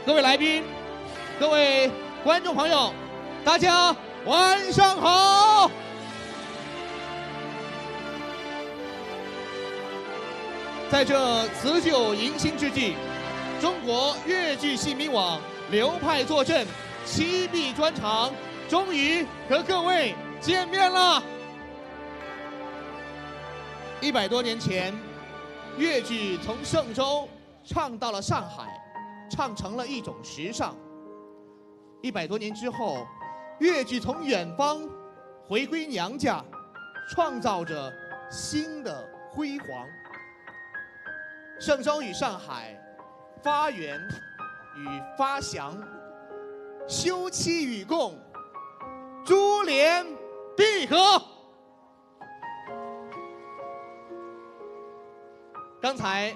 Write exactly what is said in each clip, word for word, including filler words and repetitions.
各位来宾，各位观众朋友，大家晚上好。在这辞旧迎新之际，中国越剧戏迷网流派坐镇，七B专场终于和各位见面了。一百多年前，越剧从嵊州唱到了上海，唱成了一种时尚。一百多年之后，越剧从远方回归娘家，创造着新的辉煌。嵊州与上海，发源与发祥，休戚与共，珠联璧合。刚才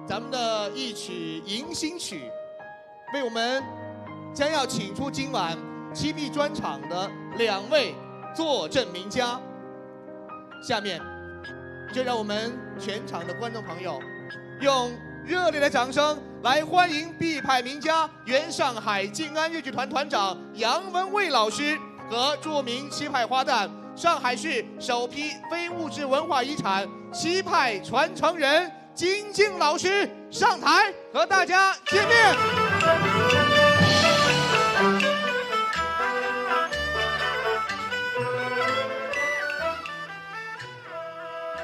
咱们的一曲迎新曲，为我们将要请出今晚七B专场的两位坐镇名家。下面，就让我们全场的观众朋友，用热烈的掌声来欢迎毕派名家、原上海静安越剧团团长杨文卫老师和著名七派花旦、上海市首批非物质文化遗产七派传承人金靖老师上台和大家见面。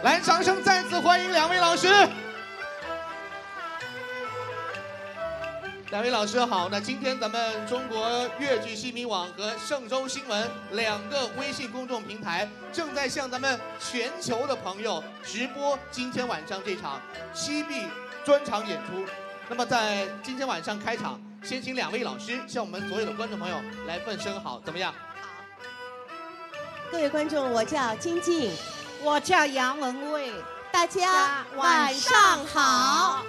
来，掌声再次欢迎两位老师。两位老师好。那今天咱们中国越剧戏迷网和嵊州新闻两个微信公众平台正在向咱们全球的朋友直播今天晚上这场七B专场演出。那么在今天晚上开场，先请两位老师向我们所有的观众朋友来问声好，怎么样？各位观众，我叫金靖，我叫杨文卫，大家晚上好。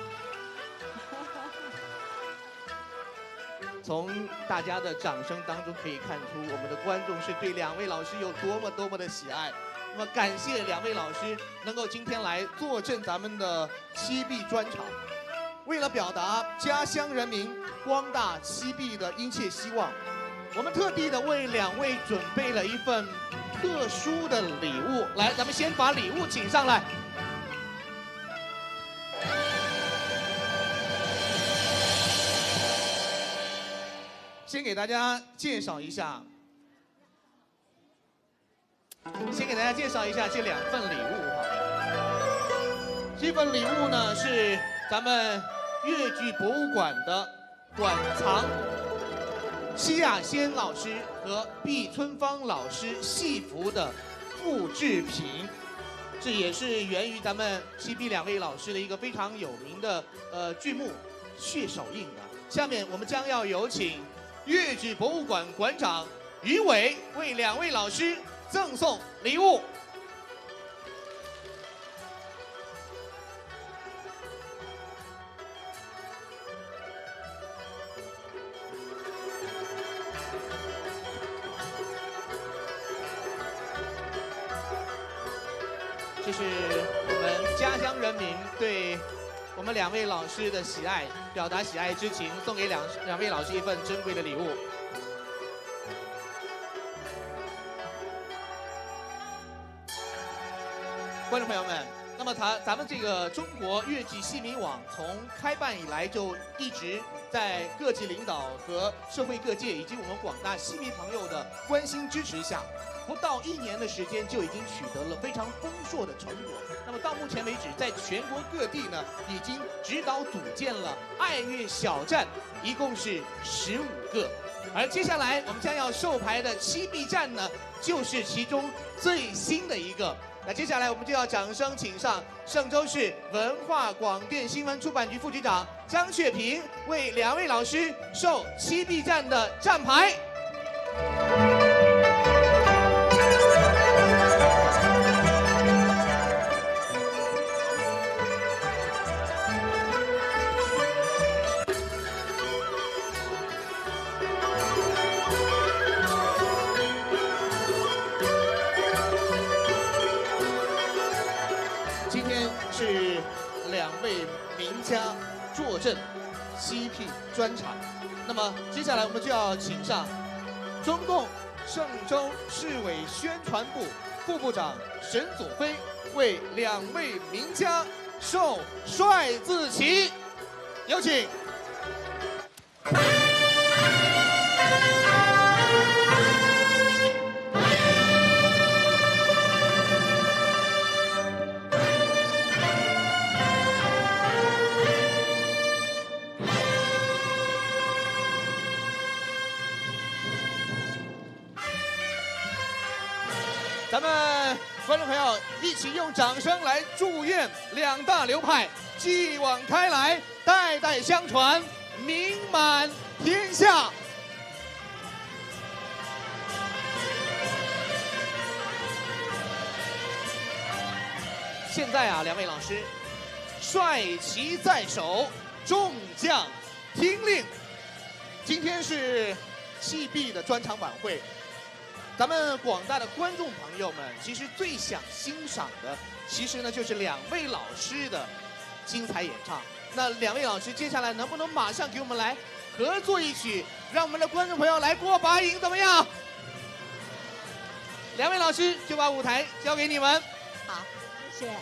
从大家的掌声当中可以看出，我们的观众是对两位老师有多么多么的喜爱。那么感谢两位老师能够今天来坐镇咱们的七B专场。为了表达家乡人民、广大七B的殷切希望，我们特地的为两位准备了一份特殊的礼物。来，咱们先把礼物请上来。先给大家介绍一下，先给大家介绍一下这两份礼物哈。这份礼物呢是咱们越剧博物馆的馆藏，奚亚仙老师和毕春芳老师戏服的复制品，这也是源于咱们七B两位老师的一个非常有名的呃剧目《血手印》的。下面我们将要有请越剧博物馆馆长于伟为两位老师赠送礼物。这是我们家乡人民对我们两位老师的喜爱，表达喜爱之情，送给两两位老师一份珍贵的礼物。观众朋友们，那么咱咱们这个中国越剧戏迷网从开办以来就一直在各级领导和社会各界以及我们广大戏迷朋友的关心支持下，不到一年的时间就已经取得了非常丰硕的成果。那么到目前为止，在全国各地呢，已经指导组建了爱乐小站，一共是十五个。而接下来我们将要授牌的七B站呢，就是其中最新的一个。那接下来我们就要掌声请上嵊州市文化广电新闻出版局副局长张雪萍为两位老师授七B站的站牌。今天是两位名家坐镇七B 专场。那么接下来我们就要请上中共嵊州市委宣传部副部长沈祖飞为两位名家授帅字旗，有请。 咱们观众朋友一起用掌声来祝愿两大流派继往开来，代代相传，名满天下。现在啊，两位老师，帅旗在手，众将听令。今天是戏毕的专场晚会，咱们广大的观众朋友们，其实最想欣赏的，其实呢就是两位老师的精彩演唱。那两位老师接下来能不能马上给我们来合作一曲，让我们的观众朋友来过把瘾，怎么样？两位老师，就把舞台交给你们。好，谢谢。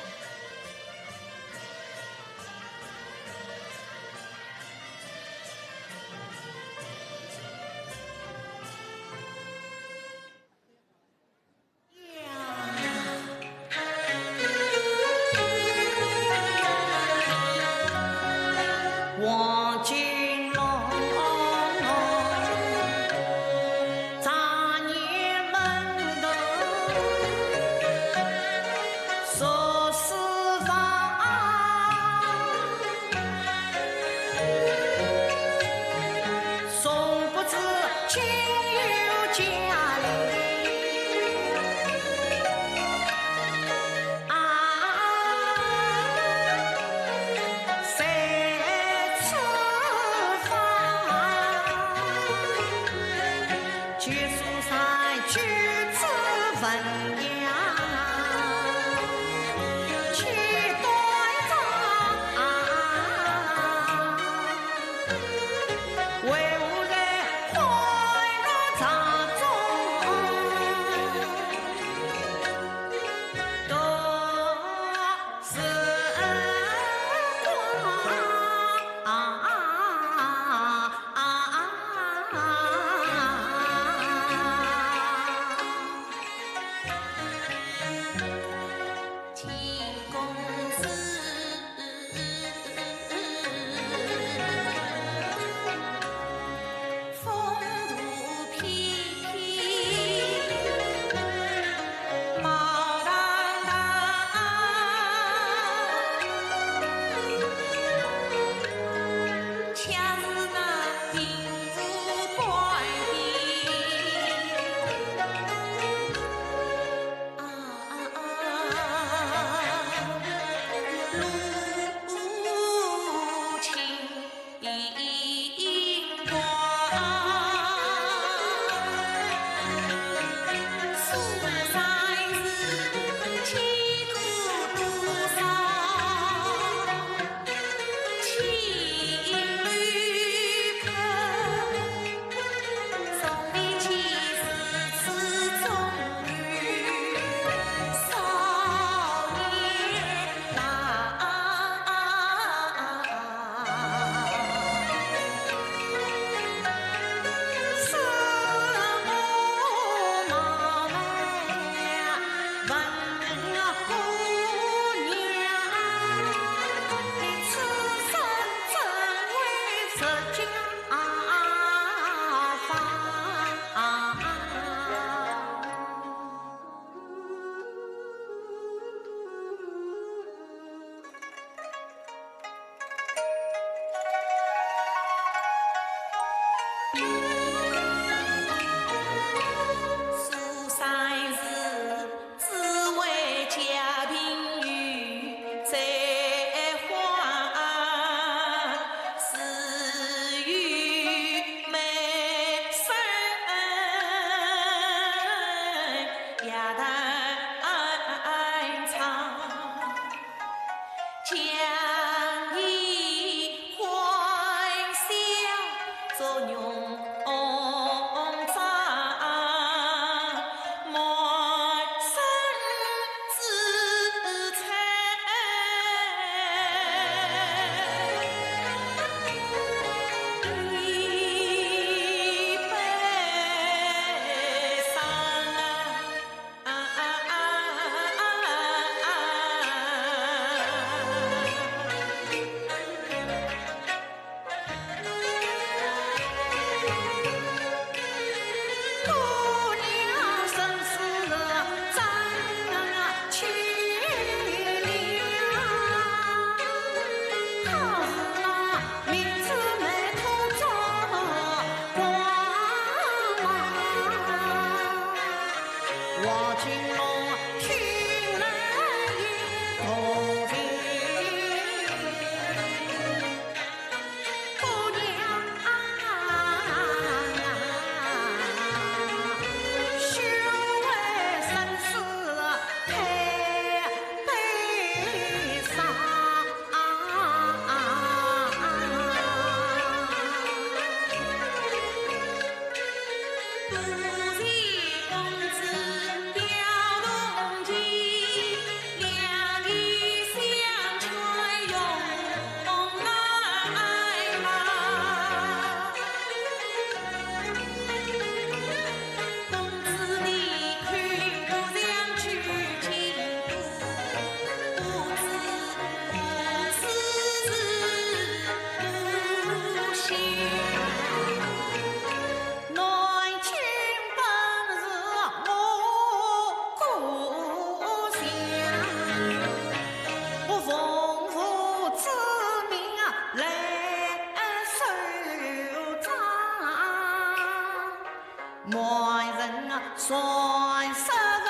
媒人啊，三十分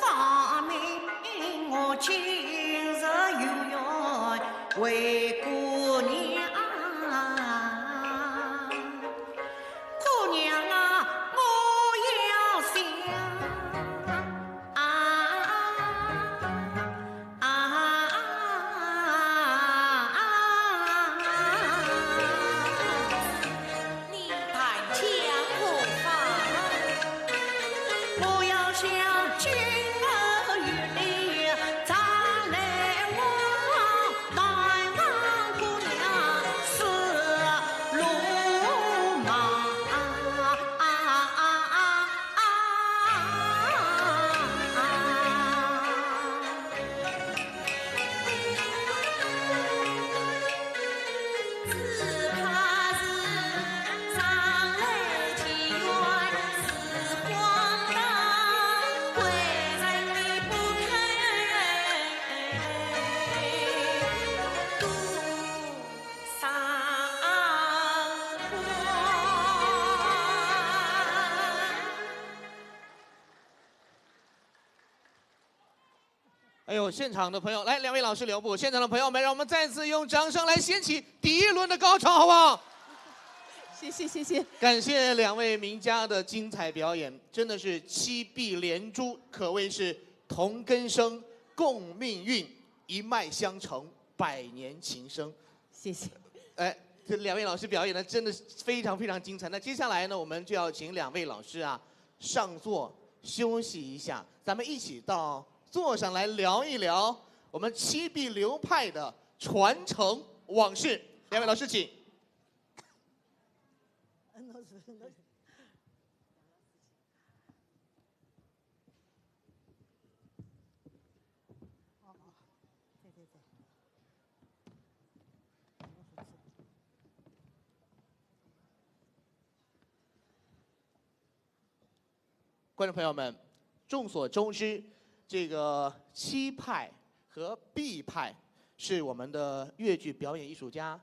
芳名，我今日有缘为姑娘。姑娘啊，我要想啊，啊，你谈笑何方？我要想今后与你再来往，难忘姑娘是鲁莽。 哎呦，现场的朋友，来，两位老师留步。现场的朋友们，让我们再次用掌声来掀起第一轮的高潮，好不好？谢谢，谢谢。感谢两位名家的精彩表演，真的是七臂连珠，可谓是同根生，共命运，一脉相承，百年情深。谢谢。哎，这两位老师表演的真的是非常非常精彩。那接下来呢，我们就要请两位老师啊，上座休息一下，咱们一起到座上来聊一聊我们七臂流派的传承往事。两位老师请。观众朋友们，众所周知，这个戚派和毕派是我们的越剧表演艺术家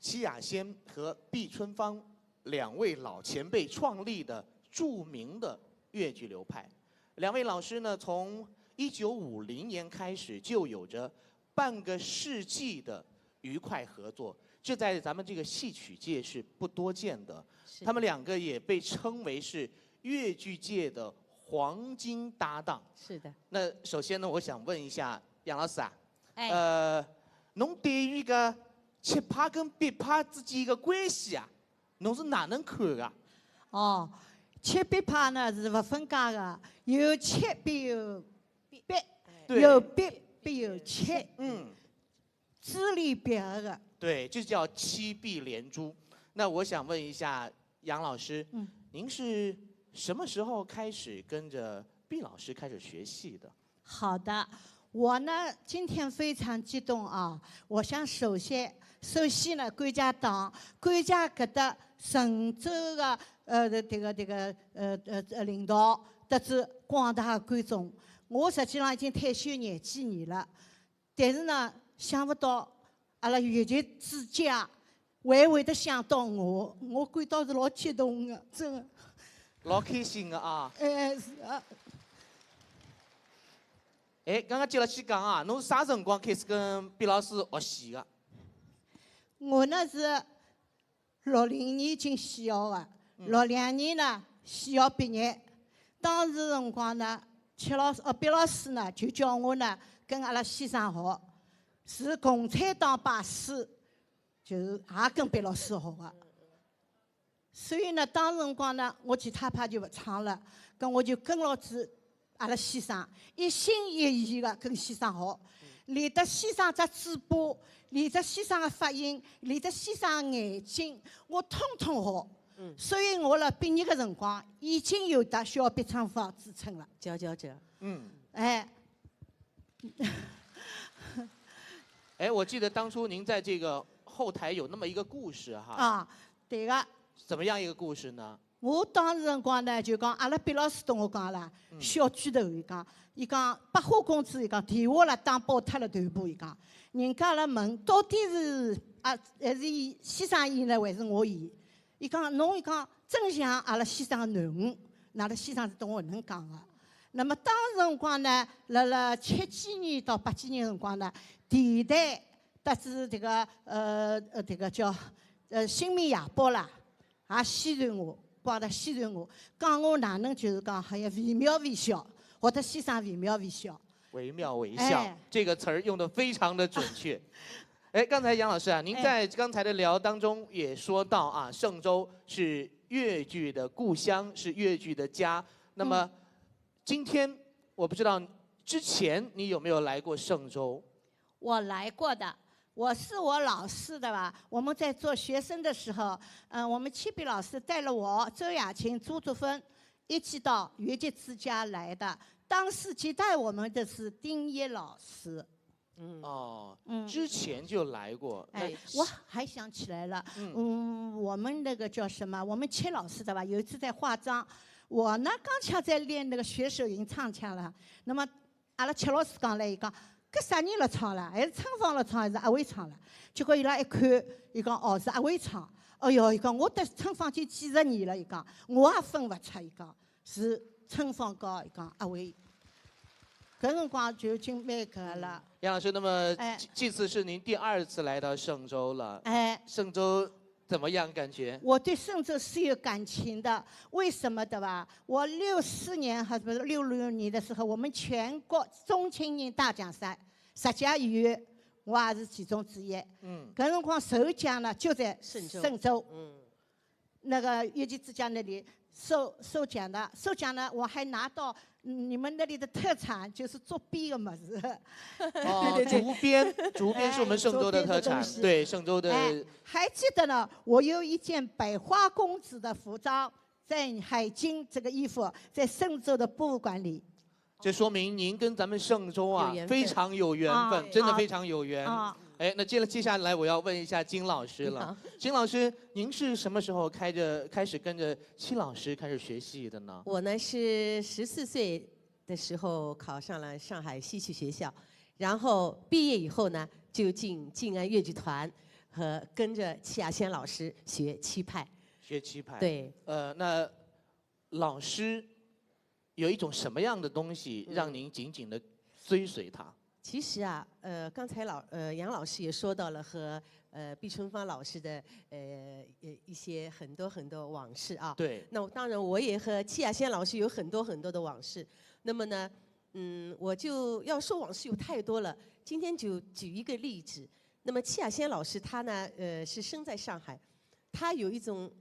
戚雅仙和毕春芳两位老前辈创立的著名的越剧流派。两位老师呢，从一九五零年开始就有着半个世纪的愉快合作，这在咱们这个戏曲界是不多见的。是。他们两个也被称为是越剧界的黄金搭档。是的。那首先呢，我想问一下杨老师啊，哎。呃，侬对于搿戚派跟毕派之间的关系啊，侬是哪能看的？哦，戚毕派呢是不分家的，有戚必有毕，对。有毕必有戚。嗯。 支离破碎的。对，这叫戚毕连珠。那我想问一下杨老师，嗯。您是什么时候开始跟着毕老师开始学戏的？好的，我呢，今天非常激动啊！我想首先，首先呢，感谢党，感谢搿搭神州的，呃，这个，这个，呃，呃，呃，领导，得知广大观众。我实际上已经退休廿几年了， 但是呢，想勿到阿拉越剧之家还会得想到我，我感到是老激动的，真的。老开心的啊。哎，是啊。哎，刚刚接了去讲啊，侬是啥辰光开始跟毕老师学戏的？我呢是 六零年进戏校的，嗯。六两年呢，戏校毕业。当时辰光呢，戚老师，呃，毕老师呢，就叫我呢，跟阿拉先生学，是共产党拜师，就是也跟毕老师学的。所以呢，当时辰光呢，我其他派就勿唱了，搿我就跟牢仔 阿拉先生一心一意个跟先生学，练得先生只嘴巴，练得先生个发音，练得先生个眼睛，我统统学。嗯。所以我辣毕业个辰光，已经有得小毕唱法之称了。佼佼佼。嗯。哎。哎，我记得当初您在这个后台有那么一个故事哈。啊，对个。怎么样一个故事呢？ 我当时辰光呢，就讲阿拉毕老师同我讲啦，嗯。小鬼头，伊讲，伊讲百花公子，伊讲电话啦打爆脱了头部，伊讲，人家辣问到底是啊，还是伊先生演呢，还是我演？伊讲，侬伊讲，真像阿拉先生个囡儿，㑚阿拉先生是搭我搿能讲个。那么当时辰光呢，辣辣七几年到八几年辰光呢，电台搭仔迭个，呃，呃，迭个叫，呃，新民夜报啦，也宣传我，光头宣传我，讲我哪能就是讲好像惟妙惟肖，或者先生惟妙惟肖。惟妙惟肖，哎这个词儿用的非常的准确。哎，刚才杨老师啊，您哎在刚才的聊当中也说到啊，嵊州是越剧的故乡，是越剧的家。那么，嗯今天我不知道之前你有没有来过嵊州？我来过的，我是我老师的吧。我们在做学生的时候，嗯、我们戚碧老师带了我、周雅琴、朱竹芬一起到越剧之家来的。当时接待我们的是丁一老师。哦，嗯之前就来过。哎那，我还想起来了，嗯嗯，我们那个叫什么？我们戚老师的吧，有一次在化妆，我呢刚巧在练那个学手吟唱腔了。那么阿拉戚老师讲了，伊讲，搿啥人辣唱了？还是春芳辣唱，还是阿伟唱了？结果伊拉一看，伊讲，哦，是阿伟唱。哎哟，伊讲我对春芳已经几十年了，伊讲我也分勿出，伊讲是春芳高，伊讲阿伟。搿辰光就已经蛮搿个了。杨老师，那么哎这这次是您第二次来到嵊州了，哎，嵊州怎么样？感觉？我对嵊州是有感情的，为什么的吧？我六四年还是六六年的时候，我们全国中青年大奖赛，十佳演员，我也是其中之一。嗯，搿辰光首奖呢，就在嵊州嵊州，嗯，那个越剧之家那里受受奖的，受奖呢，我还拿到嗯你们那里的特产，就是竹编的么子。哦，竹编，竹编是我们嵊州的特产，哎竹编的东西对，嵊州的。哎，还记得呢，我有一件百花公子的服装，在海津这个衣服，在嵊州的博物馆里。这说明您跟咱们嵊州啊有缘分非常有缘分，啊真的非常有缘。啊，哎，那接了接下来我要问一下金老师了你好。金老师，您是什么时候开着开始跟着戚老师开始学戏的呢？我呢是十四岁的时候考上了上海戏曲学校，然后毕业以后呢就进静安越剧团，和跟着戚雅仙老师学戚派。学戚派。。对，呃，那老师有一种什么样的东西让您紧紧的追随他？其实啊，呃，刚才老呃杨老师也说到了和呃毕春芳老师的呃呃一些很多很多往事啊。对。那我当然我也和戚雅仙老师有很多很多的往事。那么呢，嗯，我就要说往事有太多了，今天就举一个例子。那么戚雅仙老师她呢，呃，是生在上海，她有一种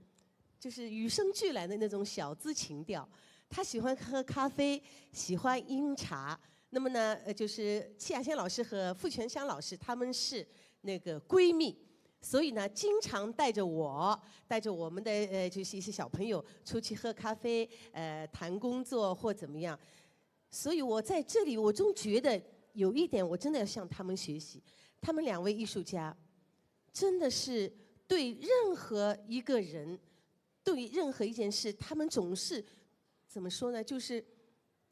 就是与生俱来的那种小资情调。她喜欢喝咖啡，喜欢饮茶。那么呢，呃，就是戚雅仙老师和傅泉香老师他们是那个闺蜜，所以呢，经常带着我，带着我们的呃，就是一些小朋友出去喝咖啡，呃，谈工作或怎么样。所以我在这里，我总觉得有一点，我真的要向他们学习。他们两位艺术家，真的是对任何一个人，对任何一件事，他们总是怎么说呢？就是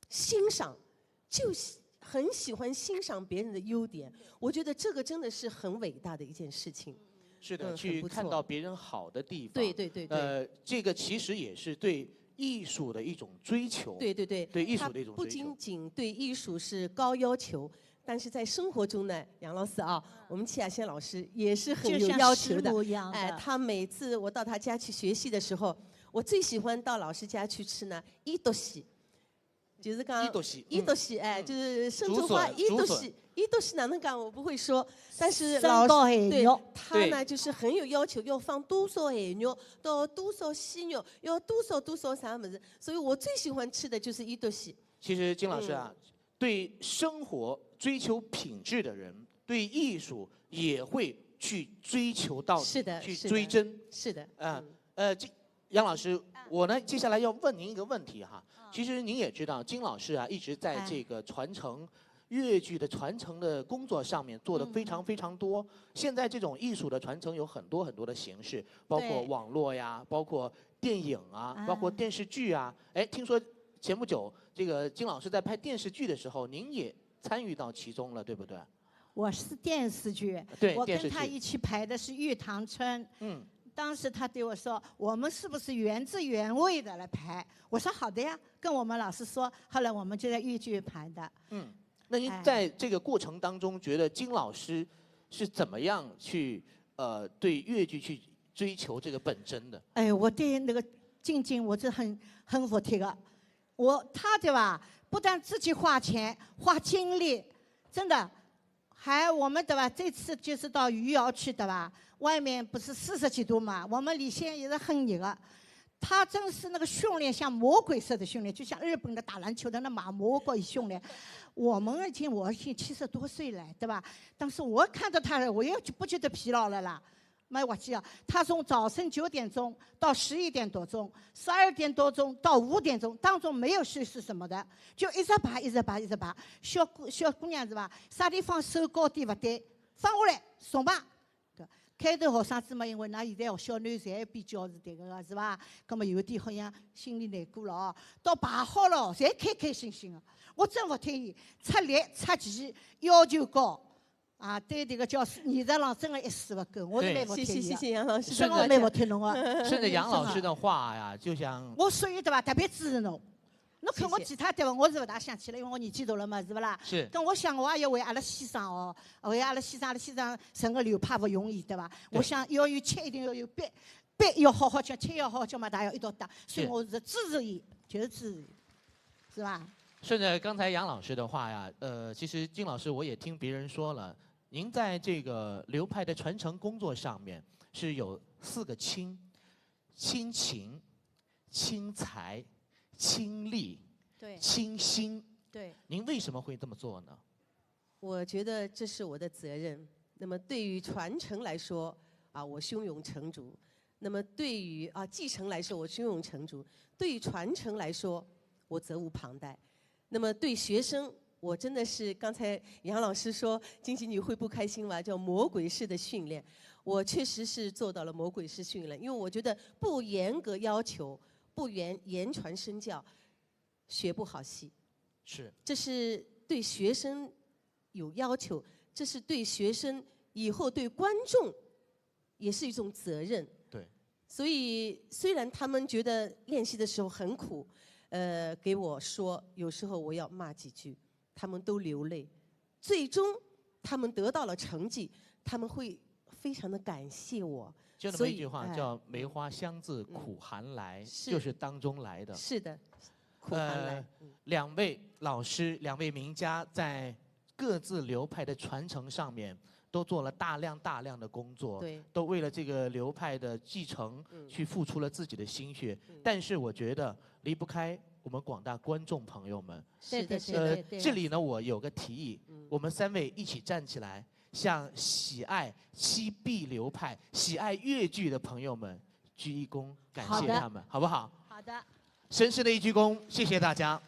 欣赏，就喜很喜欢欣赏别人的优点。我觉得这个真的是很伟大的一件事情。是的，嗯去很不错看到别人好的地方。对对对对。呃，这个其实也是对艺术的一种追求。对对对，对艺术的一种他不追求仅仅对艺术是高要求，但是在生活中呢，杨老师啊，我们戚雅仙老师也是很有就像要求的。师母一样的。哎，他每次我到他家去学戏的时候，我最喜欢到老师家去吃呢，一笃喜，就是讲一笃喜一笃喜，哎，就是生抽花一笃喜，一笃喜哪能讲我不会说，但是老师对他呢就是很有要求，要放多少咸肉，到多少鲜肉，要多少多少啥么子，所以我最喜欢吃的就是一笃喜。其实金老师啊，对生活追求品质的人，对艺术也会去追求到底，是的，去是的追真。是的，啊嗯，呃，这杨老师，我呢接下来要问您一个问题哈。嗯其实您也知道，金老师啊一直在哎这个传承越剧的传承的工作上面做的非常非常多。现在这种艺术的传承有很多很多的形式，包括对网络呀，包括电影啊，啊包括电视剧啊。哎，听说前不久这个金老师在拍电视剧的时候，您也参与到其中了，对不对？我是电视剧，对，我电视剧。跟他一起排的是《玉堂春》。嗯，当时他对我说：“我们是不是原汁原味的来排？”我说：“好的呀，跟我们老师说。”后来我们就在越剧排的。嗯，那您在这个过程当中，觉得金老师是怎么样去呃对越剧去追求这个本真的？哎，我对那个金金我是很很服帖的，我他对吧，不但自己花钱花精力，真的。还我们对吧？这次就是到余姚去对吧？外面不是四十几度嘛，我们里向也是很热的。他真是那个训练像魔鬼似的训练，就像日本的打篮球的那马魔鬼训练。我们已经我已经七十多岁了，对吧？但是我看到他了，我也就不觉得疲劳了啦。没滑稽啊，他从早晨九点钟到十一点多钟，十二点多钟到五点钟，当中没有休息什么的，就一直爬，一直爬，一直爬。小姑小姑娘是吧？啥地方手高低不对，放下来，重爬。搿开头学生子嘛，因为㑚现在小囡侪比较是迭个个是吧？葛么有点好像心里难过了哦。到爬好了，侪开开心心个。我真勿听伊，出力出奇，要求高。 啊，对迭个叫艺术浪真个一丝勿苟，我是蛮服帖伊个。谢谢谢谢杨老师，真个蛮服帖侬个。顺着杨老师的话呀，就像我属于对伐？特别支持侬。侬看我其他对伐？我是勿大想去了，因为我年纪大了嘛，是勿啦？是。跟我想我也要为阿拉先生哦，为阿拉先生，阿拉先生成个流派勿容易，对伐？我想要有吃一定要有饭，饭要好好吃，吃要好好吃嘛，大家要一道打，所以我是支持伊，就是支持伊，是伐？顺着刚才杨老师的话呀，呃，其实金老师我也听别人说了，您在这个流派的传承工作上面是有四个亲：亲情、亲才、亲力、对亲心。对，您为什么会这么做呢？我觉得这是我的责任。那么对于传承来说，啊，我胸有成竹；那么对于啊继承来说，我胸有成竹；对于传承来说，我责无旁贷。那么对学生，我真的是刚才杨老师说，金吉你会不开心吗？叫魔鬼式的训练，我确实是做到了魔鬼式训练，因为我觉得不严格要求，不严言传身教，学不好戏。是，这是对学生有要求，这是对学生以后对观众也是一种责任。对。所以虽然他们觉得练习的时候很苦，呃，给我说，有时候我要骂几句，他们都流泪。最终，他们得到了成绩，他们会非常的感谢我。就那么一句话，叫“梅花香自苦寒来”，就是当中来的。是的，苦寒来。呃，两位老师，两位名家在各自流派的传承上面都做了大量大量的工作，对，都为了这个流派的继承去付出了自己的心血。但是我觉得离不开我们广大观众朋友们。是的，对对对对，这里呢，我有个提议，我们三位一起站起来，向喜爱七B流派、喜爱越剧的朋友们鞠一躬，感谢他们，好不好？好的。深深的一鞠躬，谢谢大家。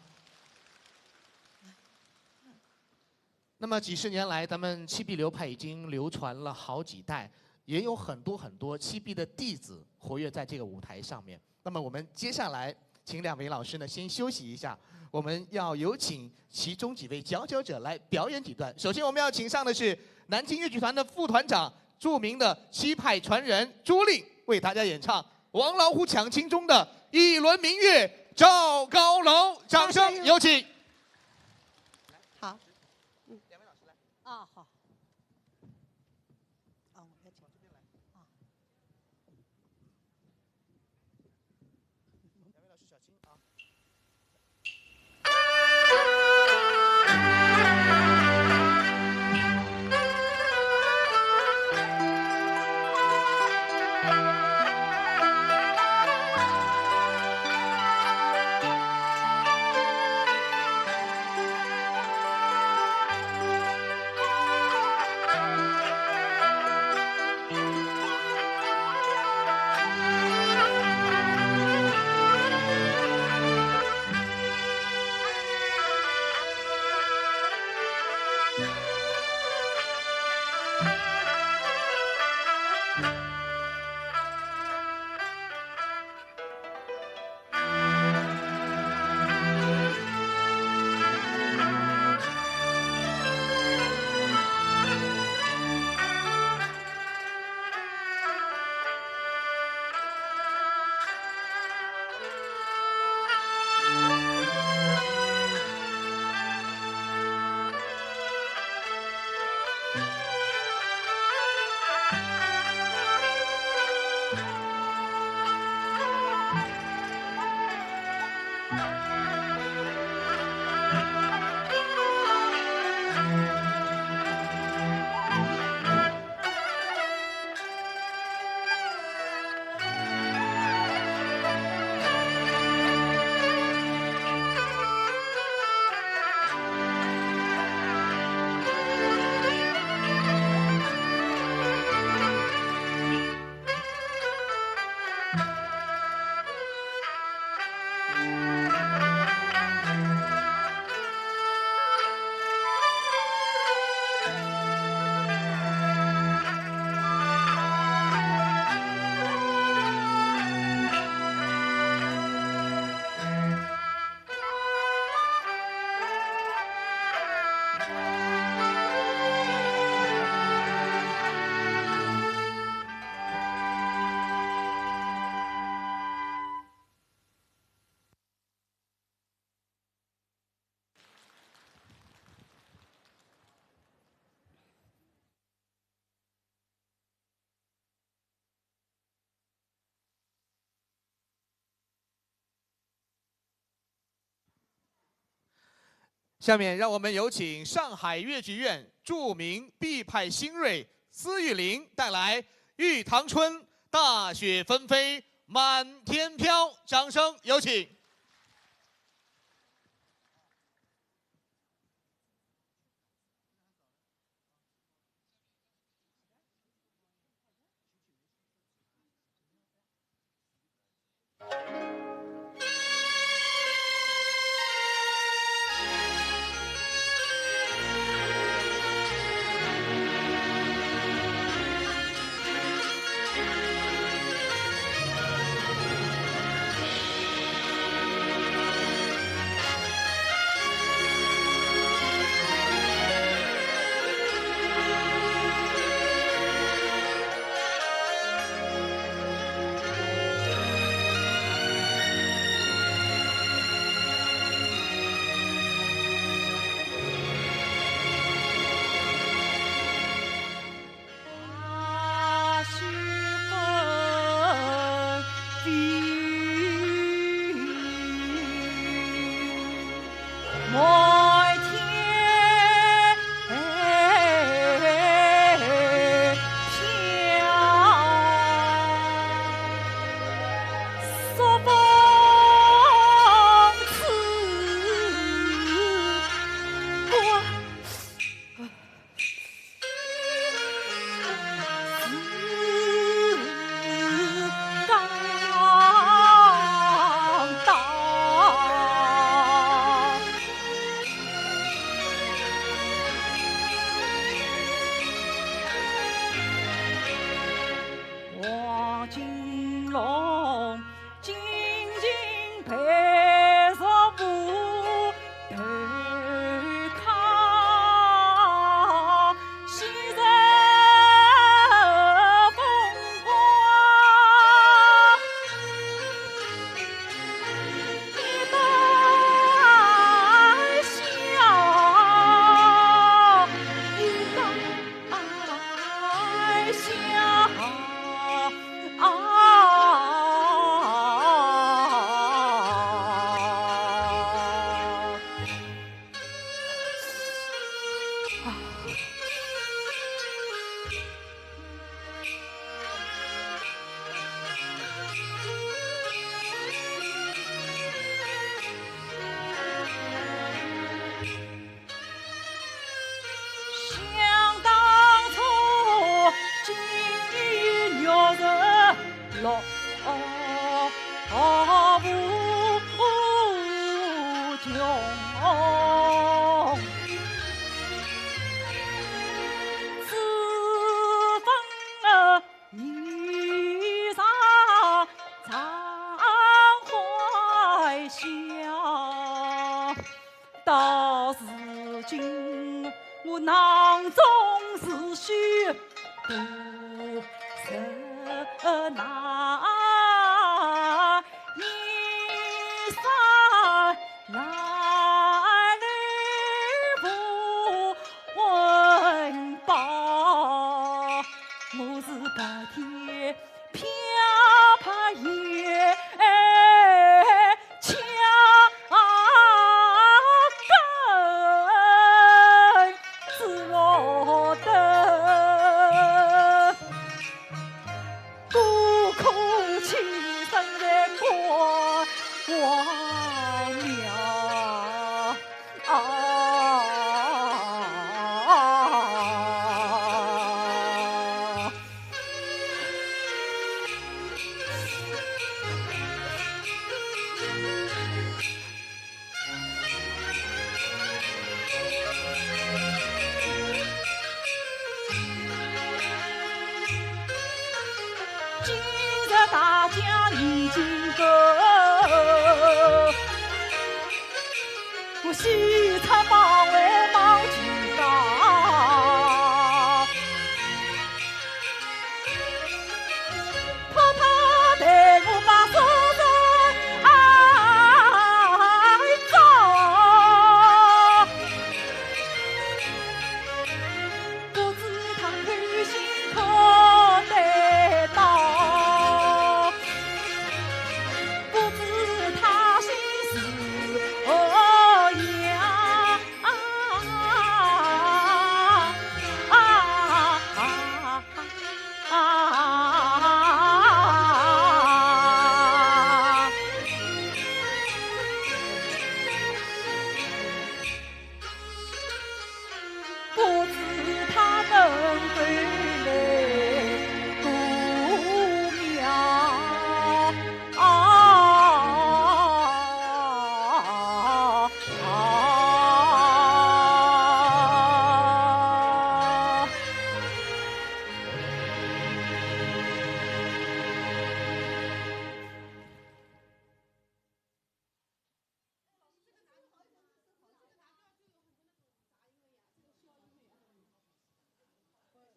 那么几十年来，咱们七B流派已经流传了好几代，也有很多很多七B的弟子活跃在这个舞台上面。那么我们接下来请两位老师呢先休息一下，我们要有请其中几位佼佼者来表演几段。首先我们要请上的是南京越剧团的副团长，著名的七派传人朱令，为大家演唱《王老虎抢亲》中的《一轮明月照高楼》，掌声有请。好。啊，好。啊，我要请。下面让我们有请上海越剧院著名毕派新锐司玉玲带来《玉堂春》，大雪纷飞满天飘，掌声有请。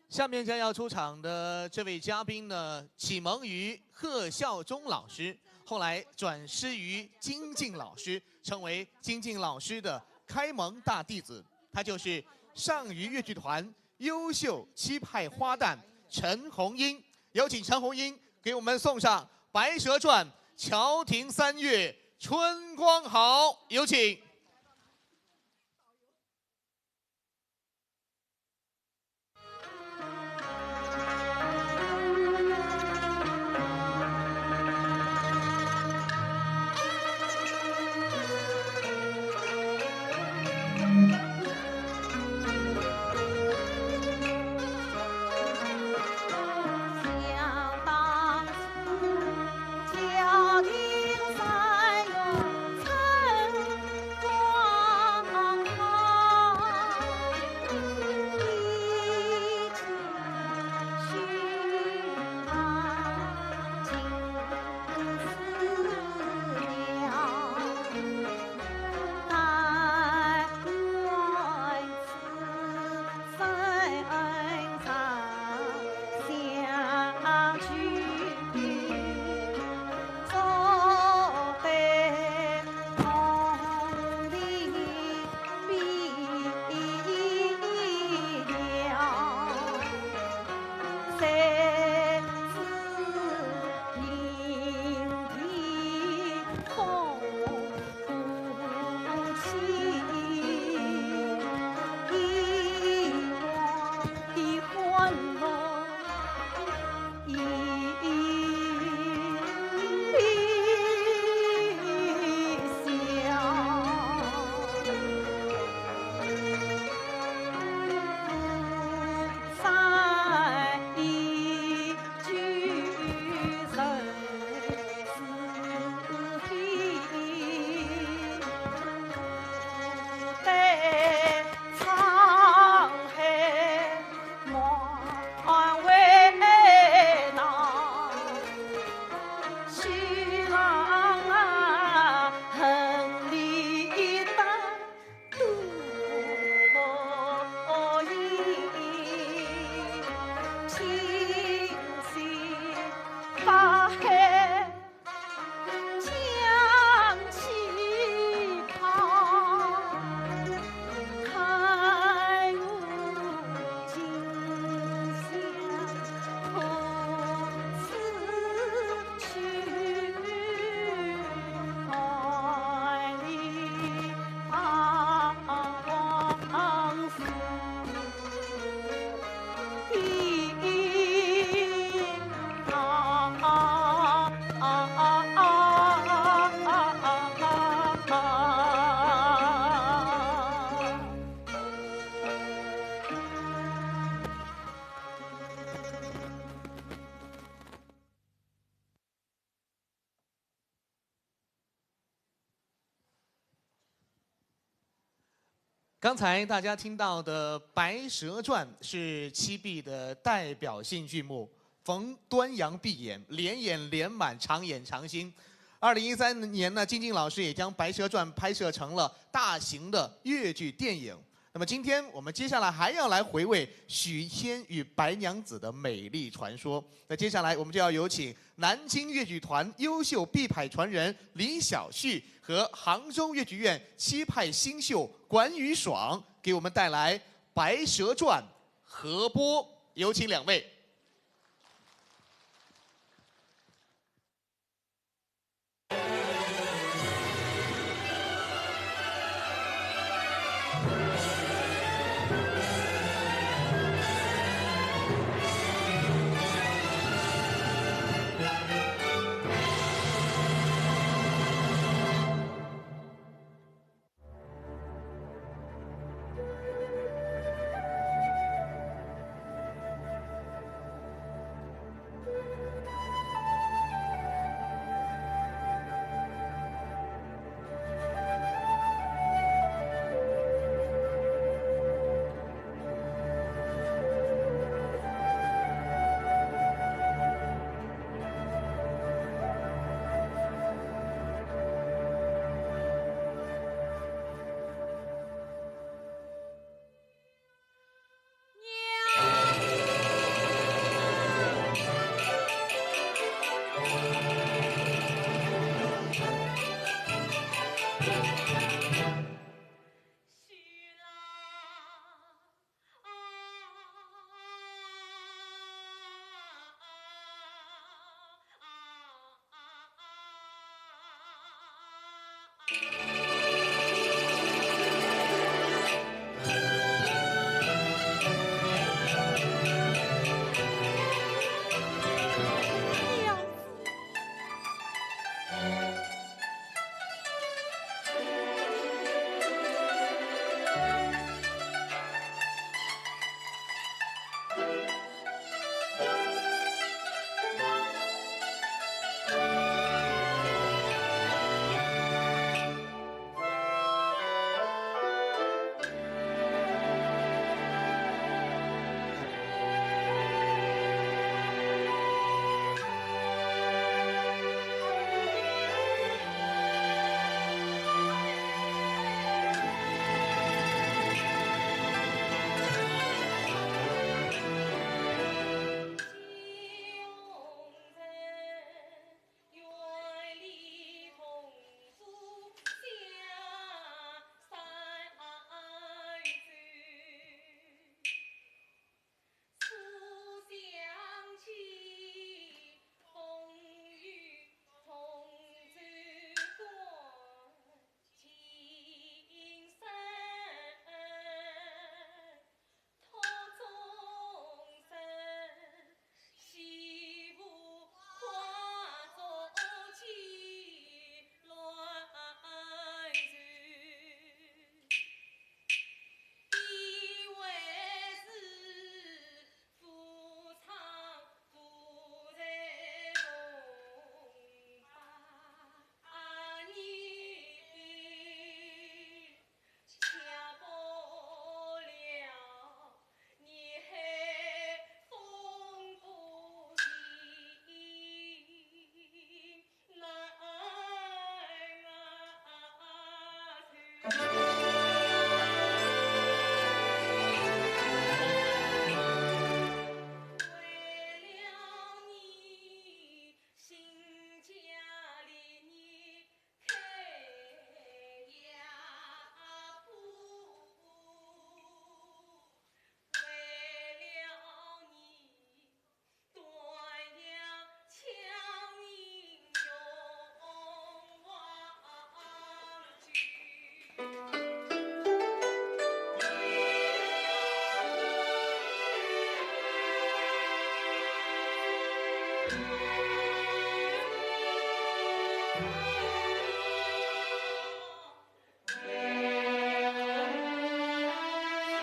下面将要出场的这位嘉宾呢，启蒙于贺孝忠老师，后来转师于金靖老师，成为金靖老师的开蒙大弟子。他就是上虞越剧团优秀七派花旦陈红英。有请陈红英给我们送上《白蛇传》《桥亭三月》《春光好》，有请。刚才大家听到的《白蛇传》是七碧的代表性剧目，逢端阳必演，连演连满，常演常新。二零一三年呢，金靖老师也将《白蛇传》拍摄成了大型的越剧电影。那么今天我们接下来还要来回味许仙与白娘子的美丽传说。那接下来我们就要有请南京越剧团优秀毕派传人李晓旭和杭州越剧院七派新秀管宇爽给我们带来《白蛇传》合播，有请两位。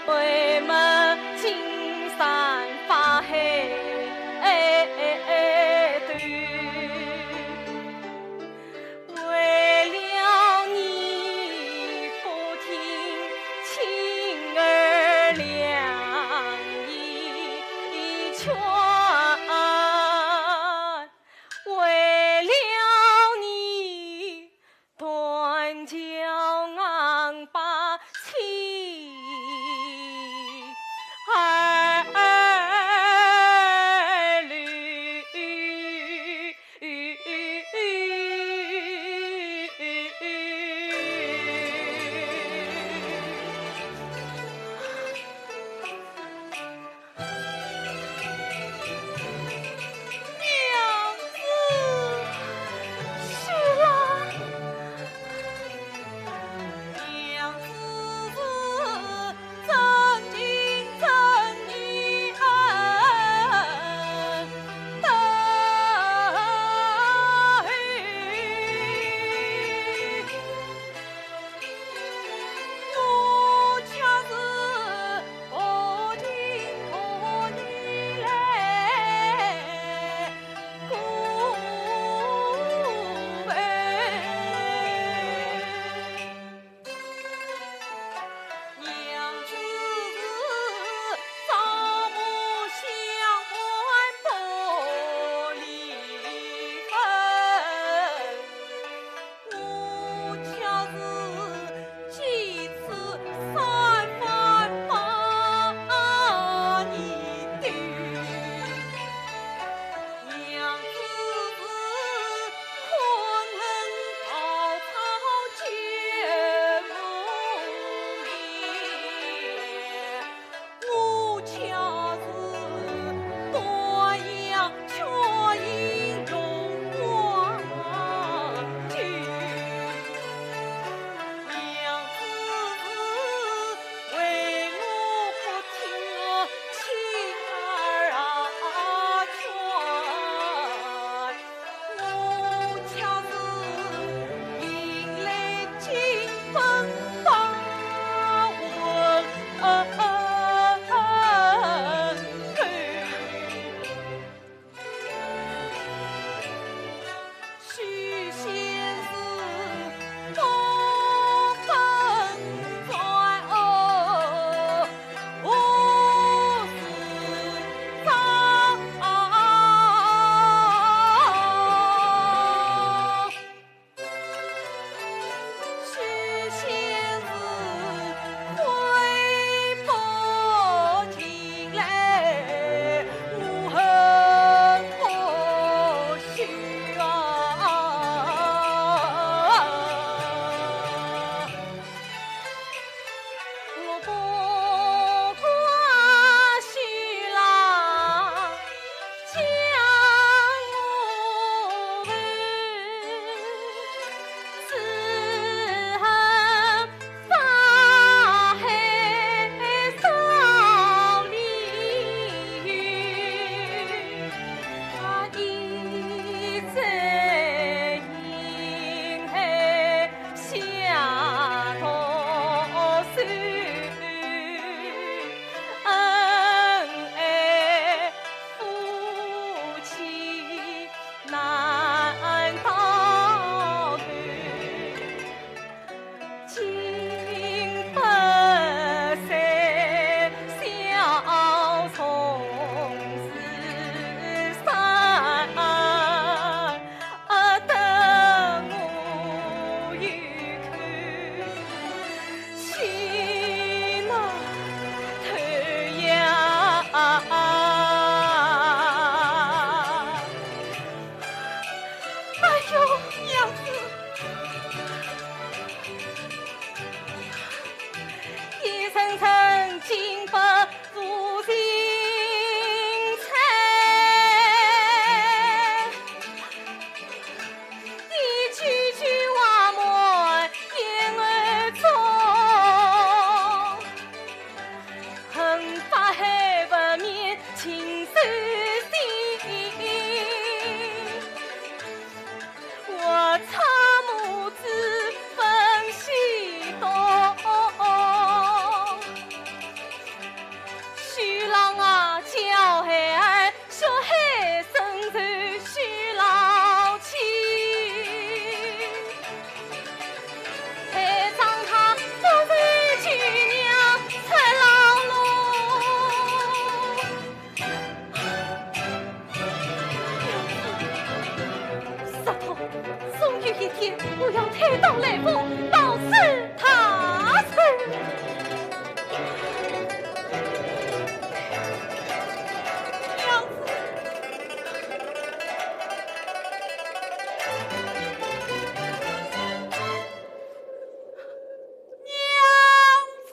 为么青山发黑哎哎哎对，为了你不听青儿两一劝。天，我要推倒来福，报此大仇。娘子，娘子。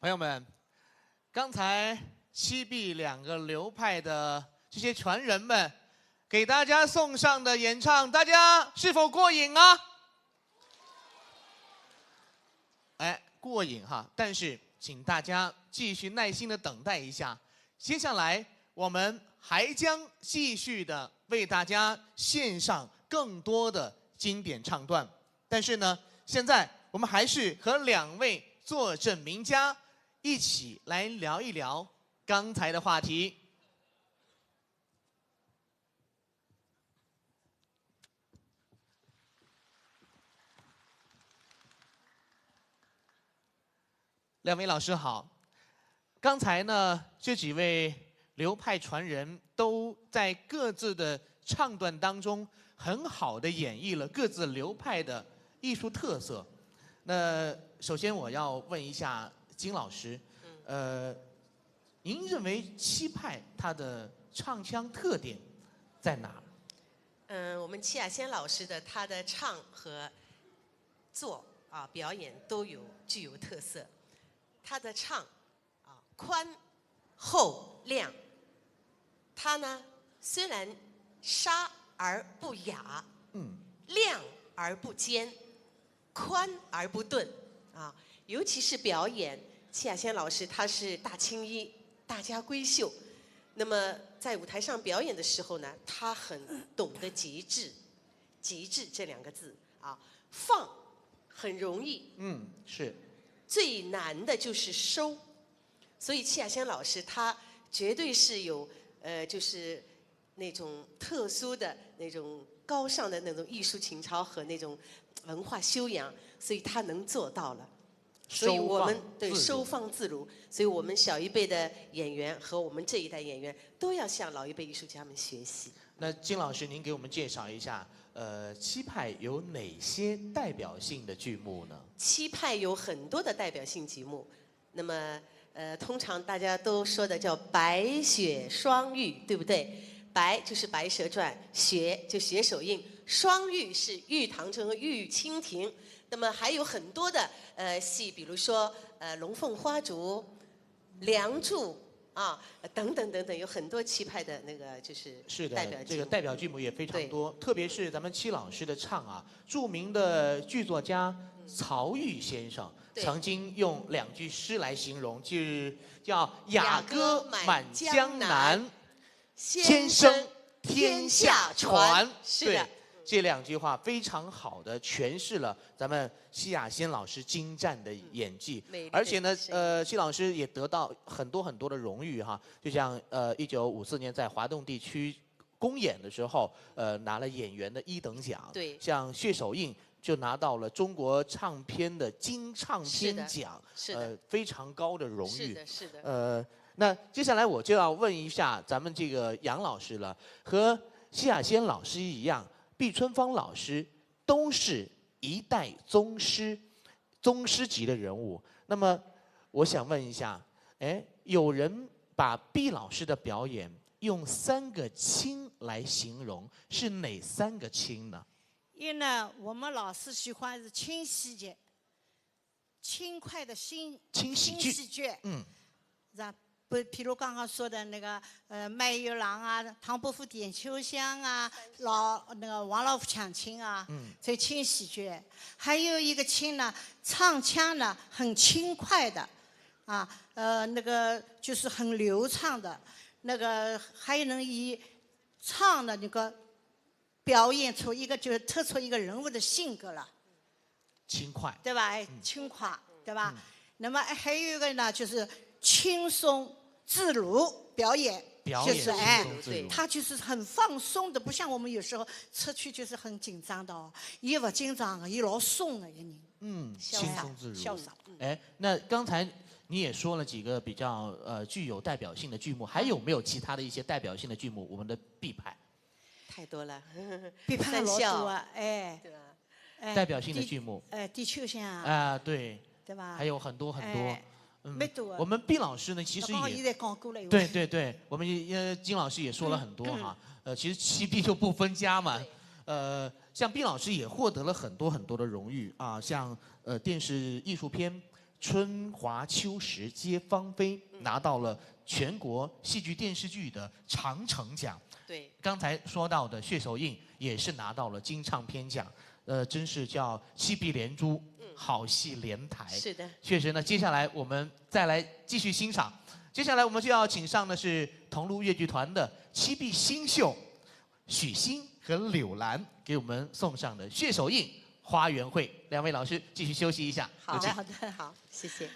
朋友们，刚才七B两个流派的这些传人们给大家送上的演唱，大家是否过瘾啊？哎，过瘾哈！但是请大家继续耐心的等待一下，接下来我们还将继续的为大家献上更多的经典唱段。 但是呢，现在我们还是和两位坐镇名家一起来聊一聊刚才的话题。两位老师好。刚才呢，这几位流派传人都在各自的唱段当中很好地演绎了各自流派的艺术特色。那首先我要问一下金老师，嗯。呃，您认为七派它的唱腔特点在哪儿？嗯，我们戚雅仙老师的，她的唱和作啊，表演都有，具有特色。她的唱啊，宽厚亮。她呢，虽然沙而不哑，嗯。亮而不尖，宽而不顿啊。尤其是表演，戚雅仙老师她是大青衣，大家闺秀。那么在舞台上表演的时候呢，她很懂得节制，节制这两个字啊。放很容易，嗯，是。最难的就是收。所以戚雅仙老师她绝对是有，呃，就是那种特殊的、那种高尚的那种艺术情操和那种文化修养，所以她能做到了。所以我们，收放自如。对，收放自如。所以我们小一辈的演员和我们这一代演员都要向老一辈艺术家们学习。那金老师，您给我们介绍一下，呃，七派有哪些代表性的剧目呢？七派有很多的代表性剧目。那么，呃，通常大家都说的叫白雪双玉，对不对？白就是《白蛇传》，雪就雪手印，双玉是玉堂春和玉蜻蜓。那么还有很多的，呃，戏，比如说，呃，《龙凤花烛》、《梁祝》啊，等等等等，有很多七派的那个就是，是的，代表剧目。这个代表剧目也非常多，对。特别是咱们戚老师的唱啊，著名的剧作家曹禺先生，对。曾经用两句诗来形容，就是叫“雅歌满江南，雅歌满江南，先声天下传”。先声天下传。是的。对，这两句话非常好地诠释了咱们戚雅仙老师精湛的演技。嗯，美丽的，而且呢，是。呃，戚老师也得到很多很多的荣誉哈，就像，呃，一九五四年在华东地区公演的时候，呃，拿了演员的一等奖。对。像雪手印就拿到了中国唱片的金唱片奖，是的，是的。呃，非常高的荣誉。是的，是的。呃，那接下来我就要问一下咱们这个杨老师了，和戚雅仙老师一样，毕春芳老师都是一代宗师，宗师级的人物。那么我想问一下，哎，有人把毕老师的表演用三个轻来形容，是哪三个轻呢？因为呢，我们老师喜欢是轻喜剧，轻快的新，轻喜剧。轻喜剧。嗯。然，不，譬如刚刚说的那个，呃，《卖油郎》啊，《唐伯虎点秋香》啊，老，那个《王老虎抢亲》啊，嗯。这轻喜剧。还有一个轻呢，唱腔呢很轻快的，啊，呃，那个就是很流畅的，那个还能以唱的那个表演出一个，就是突出一个人物的性格了。轻快。对吧？哎，嗯。轻快，对吧？嗯。那么还有一个呢，就是轻松自如表演，表演就是哎轻松自如，他就是很放松的，不像我们有时候出去就是很紧张的哦，伊勿紧张的，伊老松的一人，嗯，潇洒轻松自如。潇洒。哎，那刚才你也说了几个比较呃具有代表性的剧目，还有没有其他的一些代表性的剧目？我们的必拍太多了，必拍老三笑多啊，哎，对吧？哎代表性的剧目地哎，地球巷啊，啊，对，对吧？还有很多很多哎。嗯蛮多啊我们毕老师呢，其实也刚刚现在讲过了，对对对，我们也呃金老师也说了很多哈，呃，其实七必就不分家嘛，呃，像毕老师也获得了很多很多的荣誉啊，像呃电视艺术片《春华秋实皆芳菲》拿到了全国戏剧电视剧的长城奖，对，刚才说到的《血手印》也是拿到了金唱片奖，呃，真是叫七必连珠，好戏连台。是的，确实呢，接下来我们再来继续欣赏。接下来我们就要请上的是桐庐越剧团的七必新秀许昕和柳兰给我们送上的《血手印》《花园会》。两位老师继续休息一下。好有请好的好，谢谢。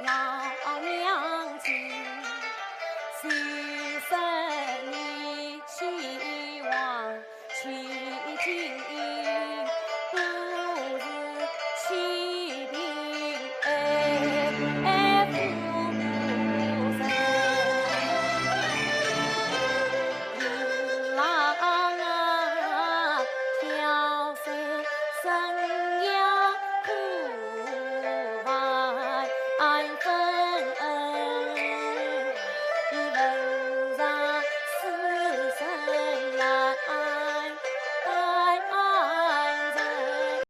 娘娘亲，四十年期望，千金不是欺贫爱富贵。